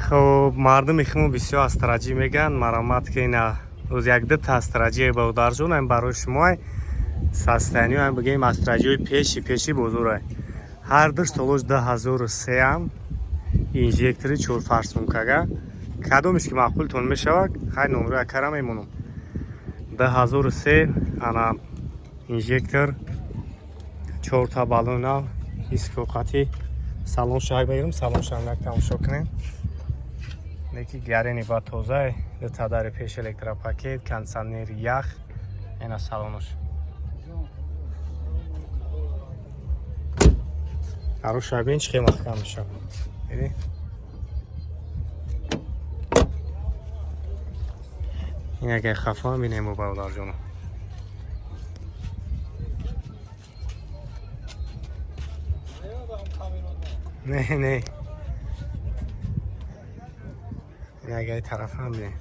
Хоб, мардуми химон бисёр астраҷӣ мегӯянд. Марамат ки ина рӯз як дута астраҷие бародарҷон, ам барои шумо состояние ам бигем, астраҷиҳои пеши пеши бозорай. Ҳар душ солош 2003 ам, инжектори чорфарсункага. Кадомеш ки маъқултон мешавад, хай, номро якара мемонам. 2003, ана инжектор, чорта баллона, искоқати. Салон шак мегирам, салон шак тамошо кунем. Неки гарени ба тоза, дута дари пеш электропакет, кондиционер, ях. Ина салонош. Аро шабин чӣ хел маҳкам мешавад. Диди? Ин агар хафа бинем, бо бародарҷоно. Не, не. Ин агар тараф ҳам бинем.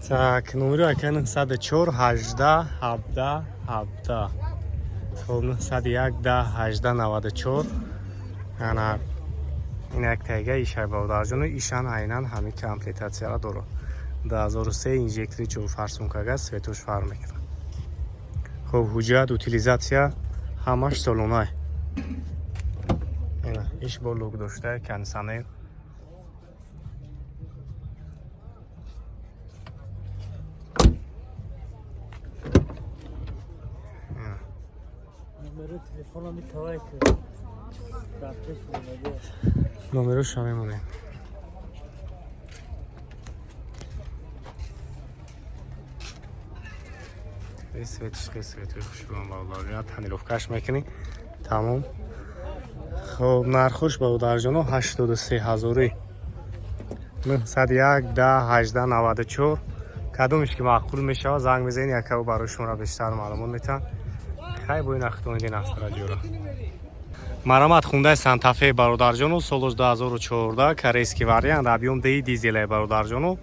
Так, номери ака 904 18 17 17. Хоб, 901 10 18 94. Ана ин як тайга ишай, бародарҷону, ишан айнан ҳамин комплектатсияро дорад. 2003, инжектори чорфарсункага, светош фарқ мекунад. Хоб, ҳуҷҷат, утилизатсия ҳамаш солонай. Ина иш бо люк дошта, кондиционер. Номери телефона метавай ки дар пеш мондаги. Номероша мемонем. Светиш хеле светои хушрӯам, бародарҷон. Тонировкаш мекунӣ, тамом. Хоб, нархош, бародарҷоно, 83 ҳазорӣ. 901 10 18 94. Кадомеш ки маъқул мешавад, занг мезанед, якаву барои шуморо бештар маълумот метаҳанд. Хай, бо ин ахтониди астраҷиёро. Марамат, Хундай Сантафе, бародарҷону, солош 2014, корейский вариант, объём ди дизеле, бародарҷону.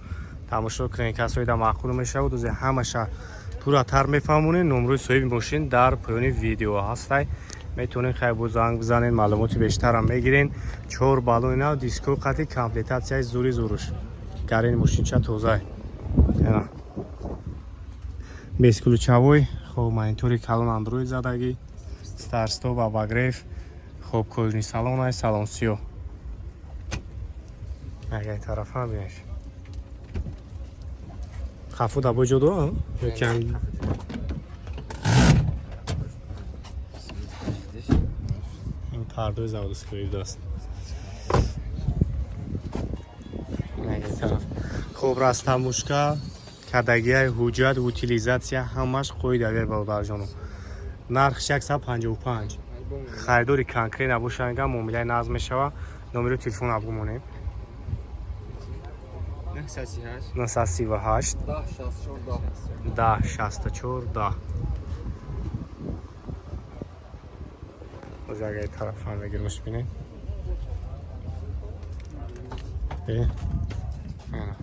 Тамошо кунед, касоида маъқул мешавад, узе ҳамаша пурратар мефаҳмонед. Номрои соҳиби мошин дар поёни видео ҳастай. Метавонед, хай, бо занг бизанед, маълумоти бештарам мегирен. Чор баллони нав, диско қати, комплектатсияи зури зуруш. Гарени мошинча тозай. Ена. Бесключевой, хоб, монитори калон, андроид задагӣ, старт-стоп, обогрев, хоб, кожаный салон ай, салон сиёҳ. Агар тараф ҳам бинеш. Хафу да бо ҷо дорам? Ё ки ин пардои заводской даст. Агар тараф. Хоб, растамушка, кадагиай, ҳуҷҷат, утилизатсия ҳамаш қоидавия, бародарҷоно. Нархш 155. Харидори конкрет набошад, муомилаи назм мешавад. Номери телефон абгумонем. 938 938 10 64 10. 10 64 10. Боз агар тараф ҳам мегирмаш, бинем. Э? Ана.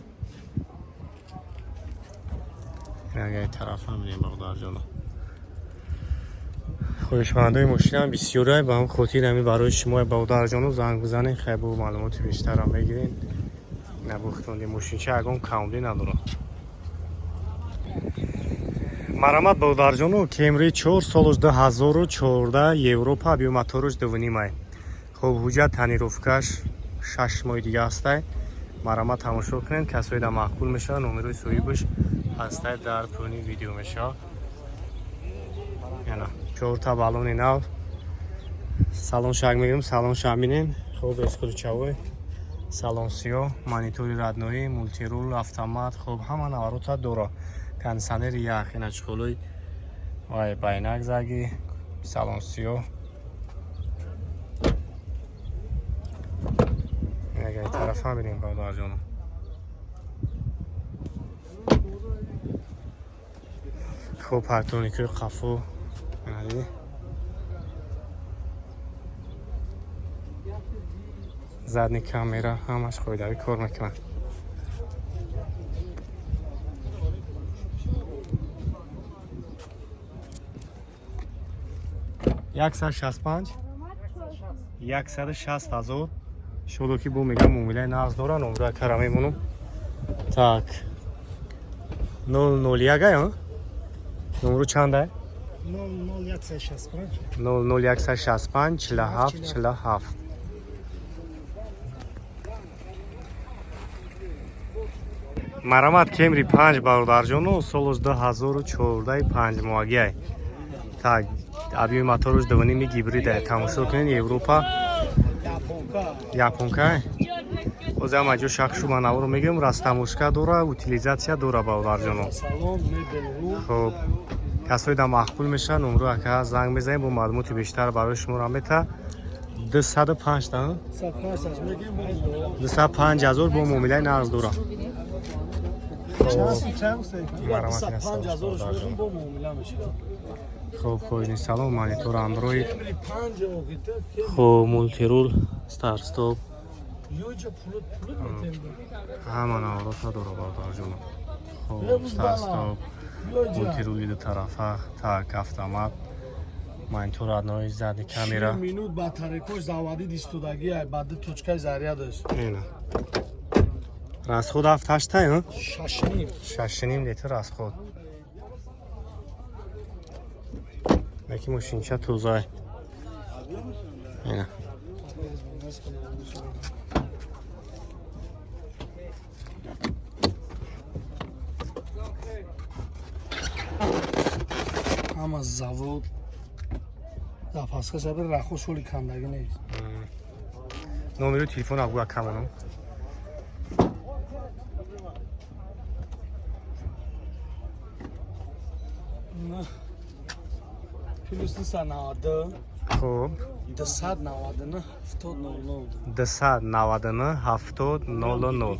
Ин агар тараф ҳам бинем, бародарҷоно. Хоҳишмандои мошинам бисёрай, ба ҳам хотир ҳами барои шумо, бародарҷоно, занг бизанед, хай, бо маълумоти бештарам мегирен. Набухтонди мошинча ягон камбӣ надорад. Марамат, бародарҷоно, Кемри 4, солош 2014, Европа, биомоторш 2,5. Хоб, ҳуҷҷат, тонировкаш 6 моҳи дига ҳастай. Марамат, тамошо кунед, касое да маъқул мешавад, номерои соҳибаш ҳастай, дар поёни видео мешавад. Яна чорта баллони нав. Салон шак мегирем, салон шак бинем. Хоб, бесключевой, салон сиёҳ, монитори родной, мультирул, автомат, хоб, ҳама наворота дора. Кондиционери ях, ина чхолои вай байнак заги, салон сиёҳ. Агар тараф ҳам бинем, бародарҷоно. Хоб, парктроникҳои қафо, ина дидӣ? Задний камера ҳамаш қоидавӣ кор мекунад. 165. 160 ҳазор. Иншолло ки бо мегам муомилаи нағз дора, номро кара мемонам. Так. 001 ай, а? Номро чанд ай? 00165. 00165 47 47. Марамат Кемри 5 бародарҷоно, солош 2014 5 моҳагиай. Так, объёми моторуш 2.5 гибрид ай. Тамошо кунед, Европа. Японка. Оз ҳама ҷо шахшу манаворо мегирем, растамошка дора, утилизация дора бародарҷоно. Салон, мебел, ру. Хоб, касои да маъқул мешавад, номро ака занг мезанем, бо маълумоти бештар барои шуморо мета. 205 та? 105 мегем. 205 ҳазор бо муомилаи нағз дора. Чанд? Марамат 5 ҳазор мегем, бо муомила мешавад. Хоб, хоҷни салом, монитор Android. Кемри 5 огита. Хоб, мультирул, старт стоп, Ёҷа пулут пулут метем. ҳама наворота дора бародарҷоно. Хоб, старт стоп, Ёҷа. мультирули дутарафа, так, автомат, монитор одной задний камера. Минут батарейкош заводид истодагӣ ай, ба ду точкаи заряд дошт. Ина. Расход 7-8 тай, а? 6.5. 6.5 литр расход. Яки мошинча тозай. Ина. Ҳама завод запаска шаби рахо шоли кандагӣ нест. Номери телефон абгӯ акамонам. Плюс 292. Хоб, 299 70 00. 299 70 00.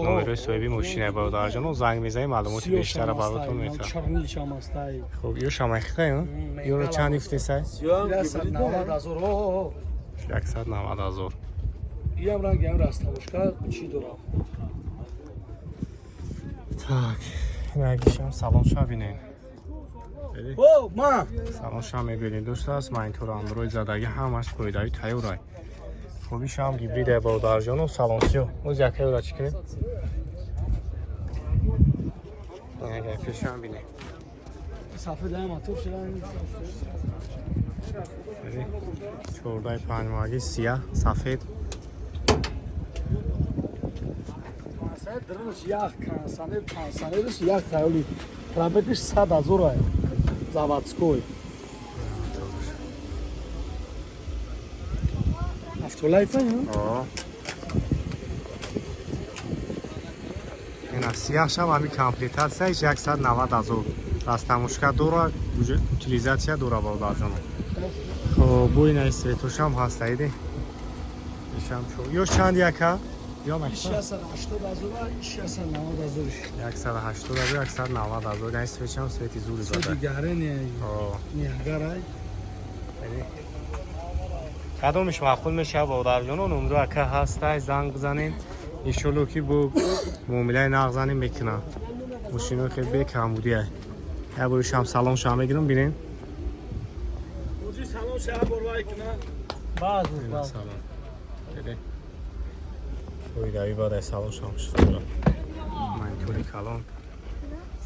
Номери соҳиби мошина бародарҷоно, занг мезанем, маълумоти бештара баротон метавон. Чарнишам астай. Хоб, ё шамайхтай, а? Ёро чанд ифтесай? 190 ҳазор. О, 190 ҳазор. иам ранги ам растамошка чӣ дорам. Так, инагишам салон ша бинен. О, ма. Салон ша мебинед, дӯст аст, монитор Android задаги, ҳамаш қоидави тайёрай. Хубишам гибриде бародарҷоно, салон сиё. Оз якаёра чӣ кунем? Инага пешам бинед. Сафед ам мотор шудан. 14 панҷ моҳаги сия, сафед. Масалан, дурунаш ях консанер, консанерш ях таёли. Пробегш 100 ҳазор ай. Заводской. Автолайф ай? О. Ина сияҳшам ҳами комплектатсияш 190 ҳазор. Растамошка дора, утилизация дора бародарҷоно. Хоб, бо ина светошам ҳаст, айди. Ишам чо. Ё чанд яка? Ё макса? 680 ҳазор ай, 690 ҳазор. 180 ҳазор, 190 ҳазор. Ина светшам свети зури зада. Дигаре не. О. Ниагар ай. Кадомиш маъқул мешавад бародарҷоно, номро ака ҳастай, занг бизанед. Иншолло ки бо муомилаи нағз занем мекунам. Мошино хеле бекамбудиай. Як бори шам салон шам мегирам, бинем. Оҷи салон шаҳр борвай кина. Ина салон. Диде. Ой, бадай салон шам шуд. Монитори калон.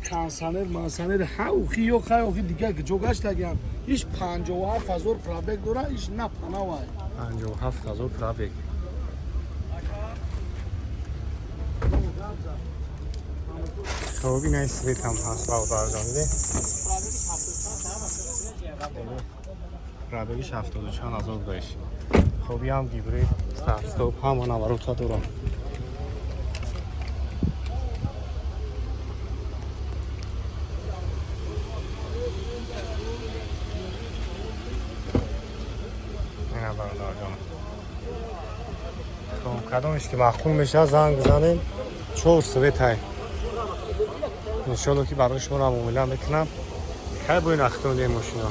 Консанер, мансанер, ҳа ухи ё хай охи дига ҷо гаштагиам. Иш 57 ҳазор пробег дора, иш на панавай. 57 ҳазор пробег. Хоб, ина свет ҳам ҳаст бародарҷон, диде. Пробегиш 70 чанд ҳазор будаиш. Хоб, ям гибрид, старт стоп, ҳама наворота дорам. Ина бародарҷон. Хоб, кадомеш ки маъқул мешавад, занг бизанед. Чор светай. Иншолло ки барои шуморо муомила мекунам. Кай бо ин ахтон дем мошино?